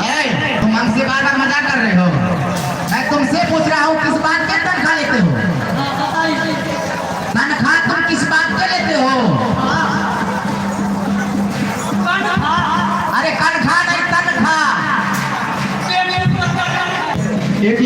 ए, तुम हमसे बार बार मजाक कर रहे हो। मैं तुमसे पूछ रहा हूँ, किस बात के तनख्वाह लेते हो?